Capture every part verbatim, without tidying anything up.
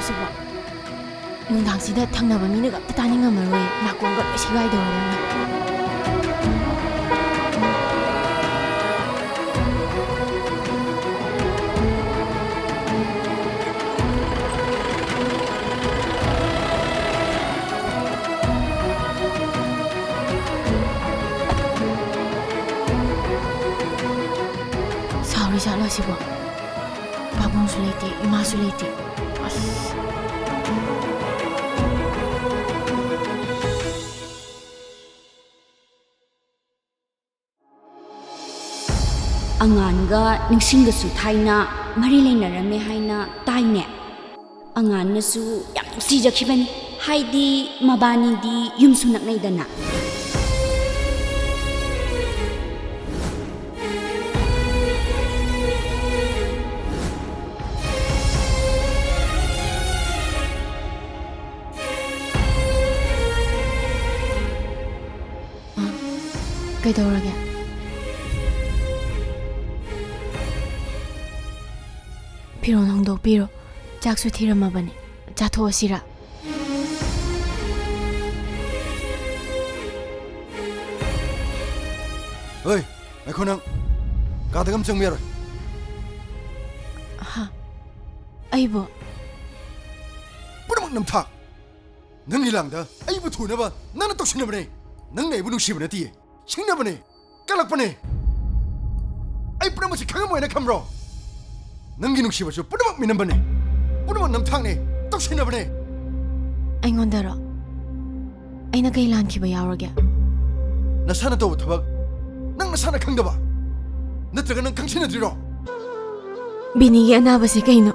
ꯁꯤꯕꯣ, ꯅꯨꯡꯗꯥꯡꯁꯤꯗ ꯊꯪꯅꯕ ꯃꯤꯅꯒ ꯑꯝꯇ ꯇꯥꯅꯤꯡꯉꯝꯃꯔꯣꯏ, ꯅꯥꯀꯣꯡꯒ ꯂꯣꯏ ꯁꯦꯒꯥꯏꯗꯧꯔꯕꯅꯤ꯫ ꯁꯥꯎꯔꯤꯖꯥꯠꯂꯣ ꯁꯤꯕꯣ? ꯄꯥꯕꯨꯡꯁꯨ ꯂꯩꯇꯦ, ꯏꯃꯥꯁꯨ ꯂꯩꯇꯦ꯫ ꯑꯁ꯫ ꯑꯉꯥꯟꯒ ꯅꯤꯡꯁꯤꯡꯒꯁꯨ ꯊꯥꯏꯅ ꯃꯔꯤ ꯂꯩꯅꯔꯝꯃꯦ ꯍꯥꯏꯅ ꯇꯥꯏꯅꯦ꯫ ꯑꯉꯥꯟꯅꯁꯨ ꯌꯥꯝ ꯅꯨꯡꯁꯤꯖꯈꯤꯕꯅꯤ, ꯍꯥꯏꯗꯤ ꯃꯕꯥꯅꯤꯗꯤ ꯌꯨꯝꯁꯨ ꯅꯛꯅꯩꯗꯅ꯫ ꯑ, ꯀꯩꯗꯧꯔꯒꯦ? ꯐꯤꯔꯣꯜ ꯍꯣꯡꯗꯣꯛꯄꯤꯔꯣ, ꯆꯥꯛꯁꯨ ꯊꯤꯔꯝꯃꯕꯅꯤ, ꯆꯥꯊꯣꯛꯑꯁꯤꯔꯥ? ꯍꯣꯏ, ꯉꯥꯏꯈꯣ ꯅꯪ꯫ ꯀꯥꯗꯒ ꯑꯃ ꯆꯪꯕ ꯌꯥꯔꯣꯏ꯫ ꯍꯥ? ꯑꯩꯕꯨ? ꯄꯨꯝꯅꯃꯛ ꯅꯝꯊꯥꯛ꯫ ꯅꯪꯒꯤ ꯂꯥꯡꯗ ꯑꯩꯕꯨ ꯊꯨꯅꯕ ꯅꯪꯅ ꯇꯧꯁꯤꯟꯅꯕꯅꯦ꯫ ꯅꯪꯅ ꯑꯩꯕꯨ ꯅꯨꯡꯁꯤꯕ ꯅꯠꯇꯤꯌꯦ꯫ ꯁꯤꯡꯅꯕꯅꯦ꯫ ꯀꯜꯂꯛꯄꯅꯦ꯫ ꯑꯩ ꯄꯨꯝꯅꯃꯛꯁꯤ ꯈꯪꯉꯝꯃꯣꯏꯅ ꯈꯟꯕ꯭ꯔꯣ? ꯅꯪꯒꯤ ꯅꯨꯡꯁꯤꯕꯁꯨ ꯄꯨꯝꯅꯃꯛ ꯃꯤꯅꯝꯕꯅꯦ꯫ ꯄꯨꯝꯅꯃꯛ ꯅꯝꯊꯥꯛꯅꯦ꯫ ꯇꯧꯁꯤꯟꯅꯕꯅꯦ꯫ ꯑꯩꯉꯣꯟꯗꯔꯣ? ꯑꯩꯅ ꯀꯩ ꯂꯥꯟꯈꯤꯕ ꯌꯥꯎꯔꯒꯦ? ꯅꯁꯥꯅ ꯇꯧꯕ ꯊꯕꯛ ꯅꯪ ꯅꯁꯥꯅ ꯈꯪꯗꯕ? ꯅꯠꯇ꯭ꯔꯒ ꯅꯪ ꯈꯪꯁꯤꯟꯅꯗ꯭ꯔꯤꯔꯣ? ꯕꯤꯅꯤꯒꯤ ꯑꯅꯥꯕꯁꯦ ꯀꯩꯅꯣ?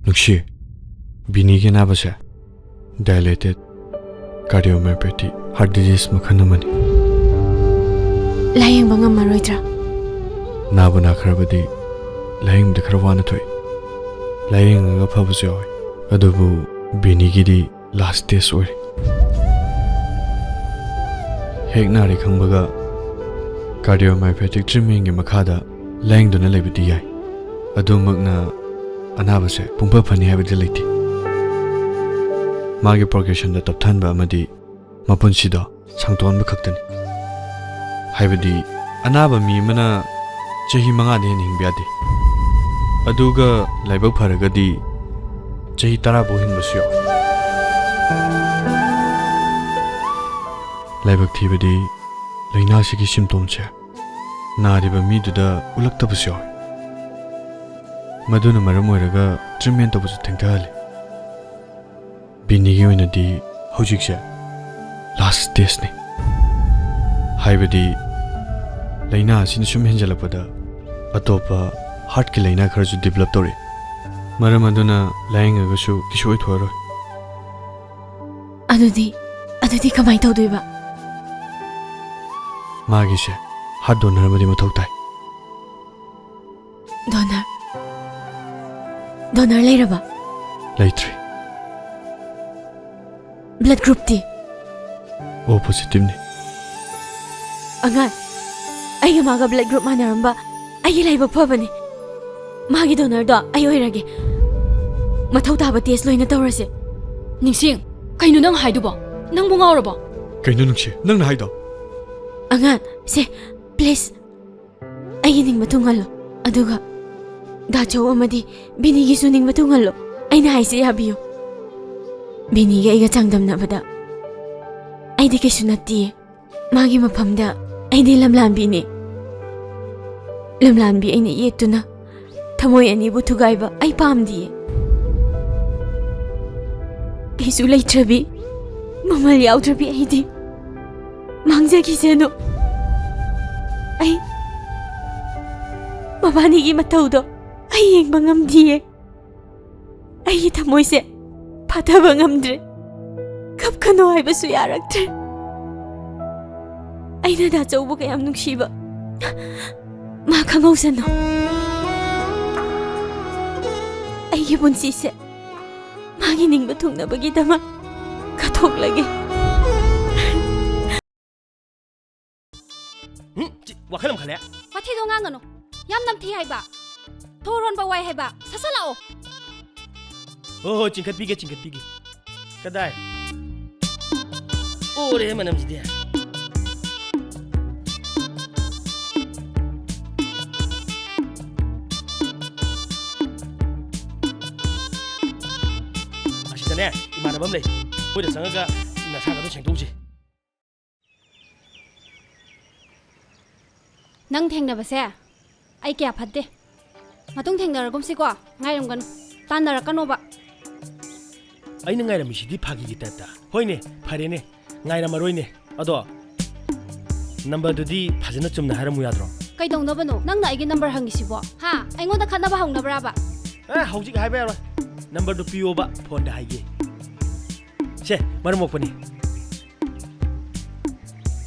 ꯅꯨꯡꯁꯤ, ꯕꯤꯅꯤꯒꯤ ꯑꯅꯥꯕꯁꯦ dilated cardiomyopathy heart disease ꯃꯈꯜ ꯑꯃꯅꯤ꯫ ꯂꯥꯌꯦꯡꯕ ꯉꯝꯃꯔꯣꯏꯗ꯭ꯔꯥ? ꯅꯥꯕꯨ ꯅꯥꯈ꯭ꯔꯕꯗꯤ ꯂꯥꯌꯦꯡꯕꯗ ꯈꯔ ꯋꯥꯅ ꯊꯣꯛꯏ꯫ ꯂꯥꯌꯦꯡꯉꯒ ꯐꯕꯁꯨ ꯌꯥꯎꯏ꯫ ꯑꯗꯨꯕꯨ ꯕꯤꯅꯤꯒꯤꯗꯤ last stage ꯑꯣꯏꯔꯦ꯫ ꯍꯦꯛ ꯅꯥꯔꯦ ꯈꯪꯕꯒ cardiomyopathic treatmentꯀꯤ ꯃꯈꯥꯗ ꯂꯥꯌꯦꯡꯗꯨꯅ ꯂꯩꯕꯗꯤ ꯌꯥꯏ꯫ ꯑꯗꯨꯃꯛꯅ ꯑꯅꯥꯕꯁꯦ ꯄꯨꯡꯐ ꯐꯅꯤ ꯍꯥꯏꯕꯗꯤ ꯂꯩꯇꯦ꯫ ꯃꯥꯒꯤ progressionꯗ ꯇꯞꯊꯍꯟꯕ ꯑꯃꯗꯤ ꯃꯄꯨꯟꯁꯤꯗꯣ ꯁꯥꯡꯗꯣꯛꯍꯟꯕ ꯈꯛꯇꯅꯤ꯫ ꯍꯥꯏꯕꯗꯤ, ꯑꯅꯥꯕ ꯃꯤ ꯑꯃꯅ ꯆꯍꯤ ꯃꯉꯥꯗ ꯍꯦꯟꯅ ꯍꯤꯡꯕ ꯌꯥꯗꯦ꯫ ꯑꯗꯨꯒ ꯂꯥꯏꯕꯛ ꯐꯔꯒꯗꯤ ꯆꯍꯤ ꯇꯔꯥ ꯐꯥꯎ ꯍꯤꯡꯕꯁꯨ ꯌꯥꯎꯏ꯫ ꯂꯥꯏꯕꯛ ꯊꯤꯕꯗꯤ ꯂꯥꯏꯅꯥꯁꯤꯒꯤ symptomꯁꯦ ꯅꯥꯔꯤꯕ ꯃꯤꯗꯨꯗ ꯎꯠꯂꯛꯇꯕꯁꯨ ꯌꯥꯎꯏ꯫ ꯃꯗꯨꯅ ꯃꯔꯝ ꯑꯣꯏꯔꯒ treatment ꯇꯧꯕꯁꯨ ꯊꯦꯡꯊꯍꯜꯂꯤ꯫ ꯕꯤꯅꯤꯒꯤ ꯑꯣꯏꯅꯗꯤ ꯍꯧꯖꯤꯛꯁꯦ last stageꯅꯤ꯫ ꯍꯥꯏꯕꯗꯤ, ꯂꯥꯏꯅꯥ ꯑꯁꯤꯅ ꯁꯨꯝ ꯍꯦꯟꯖꯜꯂꯛꯄꯗ ꯑꯇꯣꯞꯄ heartꯀꯤ ꯂꯥꯏꯅꯥ ꯈꯔꯁꯨ develop ꯇꯧꯔꯛꯏ꯫ ꯃꯔꯝ ꯑꯗꯨꯅ ꯂꯥꯌꯦꯡꯉꯒꯁꯨ ꯀꯩꯁꯨ ꯑꯣꯏꯊꯣꯛꯑꯔꯣꯏ꯫ ꯑꯗꯨꯗꯤ, ꯑꯗꯨꯗꯤ ꯀꯃꯥꯏ ꯇꯧꯗꯣꯏꯕ? ꯃꯥꯒꯤꯁꯦ heart donor ꯑꯃꯗꯤ ꯃꯊꯧ ꯇꯥꯏ꯫ Donor? Donor ꯂꯩꯔꯕ? ꯂꯩꯇ꯭ꯔꯤ꯫ Blood groupꯇꯤ? O positiveꯅꯤ꯫ ꯑꯉꯥꯡ, ꯑꯩꯒ ꯃꯥꯒ blood group ꯃꯥꯟꯅꯔꯝꯕ ꯑꯩꯒꯤ ꯂꯥꯏꯕꯛ ꯐꯕꯅꯤ꯫ ꯃꯥꯒꯤ donorꯗꯣ ꯑꯩ ꯑꯣꯏꯔꯒꯦ꯫ ꯃꯊꯧ ꯇꯥꯕ test ꯂꯣꯏꯅ ꯇꯧꯔꯁꯦ꯫ ꯅꯤꯡꯁꯤꯡ, ꯀꯩꯅꯣ ꯅꯪ ꯍꯥꯏꯗꯨꯕꯣ? ꯅꯪꯕꯨ ꯉꯥꯎꯔꯕꯣ? ꯀꯩꯅꯣ ꯅꯨꯡꯁꯤ, ꯅꯪꯅ ꯍꯥꯏꯗꯣ? ꯑꯉꯥꯡ, ꯁꯦ, please, ꯑꯩꯒꯤ ꯅꯤꯡꯕ ꯊꯨꯡꯍꯜꯂꯣ꯫ ꯑꯗꯨꯒ ꯗꯥꯆꯧ ꯑꯃꯗꯤ ꯕꯤꯅꯤꯒꯤꯁꯨ ꯅꯤꯡꯕ ꯊꯨꯡꯍꯜꯂꯣ꯫ ꯑꯩꯅ ꯍꯥꯏꯁꯦ ꯌꯥꯕꯤꯌꯨ꯫ ꯕꯤꯅꯤꯒ ꯑꯩꯒ ꯆꯥꯡꯗꯝꯅꯕꯗ ꯑꯩꯗꯤ ꯀꯩꯁꯨ ꯅꯠꯇꯤꯌꯦ꯫ ꯃꯥꯒꯤ ꯃꯐꯝꯗ ꯑꯩꯗꯤ ꯂꯝꯂꯥꯟꯕꯤꯅꯦ꯫ ꯂꯝꯂꯥꯟꯕꯤ ꯑꯩꯅ ꯌꯦꯠꯇꯨꯅ ꯊꯃꯣꯏ ꯑꯅꯤꯕꯨ ꯊꯨꯒꯥꯏꯕ ꯑꯩ ꯄꯥꯝꯗꯤꯌꯦ꯫ ꯀꯩꯁꯨ ꯂꯩꯇ꯭ꯔꯕꯤ, ꯃꯃꯜ ꯌꯥꯎꯗ꯭ꯔꯕꯤ ꯑꯩꯗꯤ ꯃꯥꯡꯖꯈꯤꯁꯅꯨ꯫ ꯑꯩ ꯃꯕꯥꯅꯤꯒꯤ ꯃꯇꯧꯗꯣ ꯑꯩ ꯌꯦꯡꯕ ꯉꯝꯗꯤꯌꯦ꯫ ꯑꯩꯒꯤ ꯊꯃꯣꯏꯁꯦ ꯐꯥꯊꯕ ꯉꯝꯗ꯭ꯔꯦ꯫ ꯀꯞꯀꯅꯣ ꯍꯥꯏꯕꯁꯨ ꯌꯥꯔꯛꯇ꯭ꯔꯦ꯫ ꯑꯩꯅ ꯗꯥꯆꯧꯕꯨ ꯀꯌꯥꯝ ꯅꯨꯡꯁꯤꯕ ꯃꯥ ꯈꯪꯍꯧꯁꯅꯨ꯫ ꯑꯩꯒꯤ ꯄꯨꯟꯁꯤꯁꯦ ꯃꯥꯒꯤ ꯅꯤꯡꯕ ꯊꯨꯡꯅꯕꯒꯤꯗꯃꯛ ꯀꯠꯊꯣꯛꯂꯒꯦ꯫ ꯎꯝ, ꯆꯤ, ꯋꯥꯈꯜ ꯑꯃ ꯈꯜꯂꯦ꯫ ꯋꯥꯊꯤꯗꯣ ꯉꯥꯡꯒꯅꯨ꯫ ꯌꯥꯝ ꯅꯝꯊꯤ ꯍꯥꯏꯕ꯫ ꯊꯣꯔ ꯍꯣꯟꯕ ꯋꯥꯏ ꯍꯥꯏꯕ꯫ ꯁꯠ ꯁꯠ ꯂꯥꯛꯑꯣ꯫ ꯍꯣ ꯍꯣ, ꯆꯤꯡꯈꯠꯄꯤꯒꯦ, ꯆꯤꯡꯈꯠꯄꯤꯒꯦ꯫ ꯀꯗꯥꯏ? ꯑꯣꯔꯦ ꯃꯅꯝꯁꯤꯗꯤ꯫ ꯑꯁꯤꯗꯅꯦ, ꯏꯃꯥꯟꯅꯕ ꯑꯃ ꯂꯩ꯫ ꯃꯣꯏꯗ ꯆꯪꯉꯒ ꯅꯁꯥꯒꯗꯣ ꯁꯦꯡꯗꯣꯛꯎꯁꯤ꯫ ꯅꯪ ꯊꯦꯡꯅꯕꯁꯦ ꯑꯩ ꯀꯌꯥ ꯐꯠꯇꯦ꯫ ꯃꯇꯨꯡ ꯊꯦꯡꯅꯔꯒꯨꯝꯁꯤꯀꯣ, ꯉꯥꯏꯔꯝꯒꯅꯨ, ꯇꯥꯟꯅꯔꯛꯀꯅꯣꯕ꯫ ꯑꯩꯅ ꯉꯥꯏꯔꯝꯃꯤꯁꯤꯗꯤ ꯐꯥꯒꯤꯒꯤ ꯇꯥꯏꯞꯇ꯫ ꯍꯣꯏꯅꯦ, ꯐꯔꯦꯅꯦ, ꯉꯥꯏꯔꯝꯃꯔꯣꯏꯅꯦ꯫ ꯑꯗꯣ ꯅꯝꯕꯔꯗꯨꯗꯤ ꯐꯖꯅ ꯆꯨꯝꯅ ꯍꯥꯏꯔꯝꯃꯨ ꯌꯥꯗ꯭ꯔꯣ? ꯀꯩꯗꯧꯅꯕꯅꯣ ꯅꯪꯅ ꯑꯩꯒꯤ ꯅꯝꯕꯔ ꯍꯪꯉꯤꯁꯤꯕꯣ? ꯍꯥ? ꯑꯩꯉꯣꯟꯗ ꯈꯠꯅꯕ ꯍꯧꯅꯕ꯭ꯔꯥꯕ? ꯑꯦ, ꯍꯧꯖꯤꯛ ꯍꯥꯏꯕ ꯌꯥꯔꯣꯏ꯫ ꯅꯝꯕꯔꯗꯨ ꯄꯤꯌꯣꯕ, ꯐꯣꯟꯗ ꯍꯥꯏꯒꯦ꯫ ꯁꯦ, ꯃꯔꯝ ꯃꯣꯛꯄꯅꯤ꯫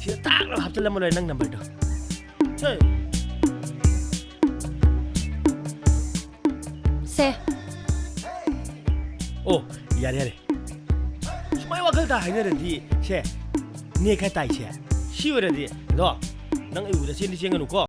ꯁꯤꯗ ꯇꯥꯛ ꯂꯥꯎ ꯍꯥꯞꯆꯤꯜꯂꯝꯃ ꯂꯣꯏꯔꯦ ꯅꯪ ꯅꯝꯕꯔꯗꯣ꯫ ꯁꯦ꯫ ꯁꯦ꯫ ꯑꯣ, ꯌꯥꯔꯦ, ꯌꯥꯔꯦ꯫ ꯁꯨꯃꯥꯏ ꯋꯥꯈꯜ ꯇꯥ ꯍꯥꯏꯅꯔꯗꯤ ꯁꯦ, ꯅꯦꯛ ꯈꯔ ꯇꯥꯏꯁꯦ꯫ ꯁꯤ ꯑꯣꯏꯔꯗꯤ, ꯑꯗꯣ, ꯅꯪ ꯑꯩ ꯎꯕꯗ ꯆꯦꯟꯗꯤ ꯆꯦꯟꯒꯅꯨꯀꯣ꯫